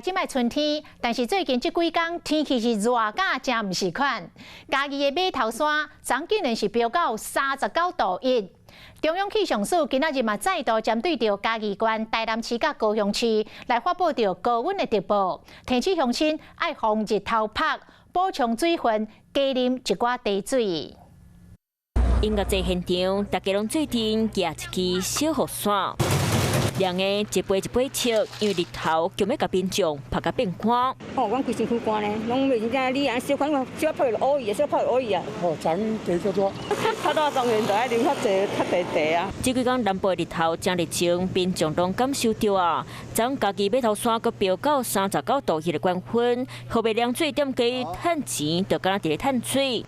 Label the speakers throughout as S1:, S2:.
S1: 這擺春天，但是最近這幾工天氣是熱甲誠毋是款。嘉義的馬頭山，昨竟然是飆到39度1。中央氣象署今仔日嘛再度針對著嘉義縣、台南市佮高雄市來發布著高溫的特報，提醒鄉親愛防日頭曝，補充水分，加啉一寡茶水。
S2: 音樂節現場，大家攏做陣舉一支小雨傘。涼的一杯一杯笑，因為日頭強欲共民眾曝甲變乾。
S3: 哦，阮規身軀乾呢，攏袂真正你按小可小泡就烏去啊，小泡就烏去啊。
S4: 哦，昨茶較多。
S5: 較熱當然就愛啉較濟較濟茶啊。
S2: 這幾工南部日頭誠熱情，民眾攏感受著啊。昨嘉義馬頭山閣飆到39度彼个高溫，後壁涼水店家趁錢就敢若佇咧趁水。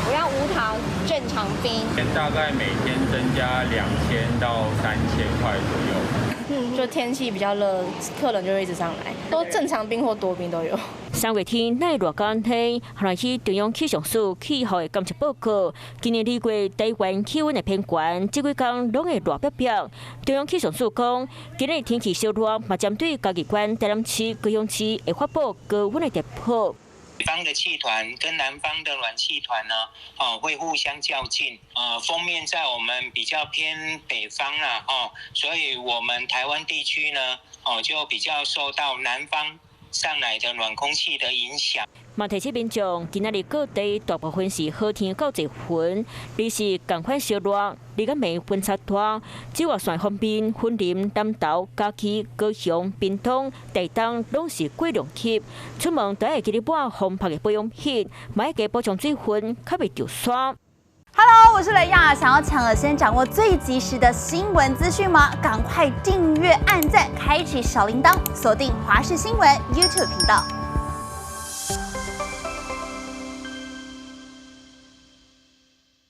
S6: 我要無糖正常冰。
S7: 大概每天增加2000到3000塊左右。
S8: 就天氣比較熱，客人就會一直上來，都正常冰或多冰都有。
S2: 3月天哪會熱甲按呢，後來去中央氣象署氣候的監測報告，今年2月台灣氣溫會偏懸，這幾工攏會熱煏煏。中央氣象署講，今日天氣燒熱，嘛針對嘉義縣、台南市、高雄市會發布高溫的特報。
S9: 北方的氣團跟南方的暖氣團呢，哦，會互相較勁。鋒面在我們比較偏北方啦，哦，所以我們台灣地區呢，哦，就比較受到南方上來的暖空氣的影響。
S2: 嘛提醒民眾，今仔日各地大部分是好天到濟雲，而是仝款燒熱，日佮暝溫差大。紫外線方面，雲林、南投、嘉義、高雄、屏東、台東攏是過量級。出門都愛記得抹防曝的保養品，嘛愛加補充水分，較袂著沙。
S10: Hello，我是雷亞，想要搶先掌握最及時的新聞資訊嗎？趕快訂閱、按讚、開啟小鈴鐺，鎖定華視新聞 YouTube 頻道。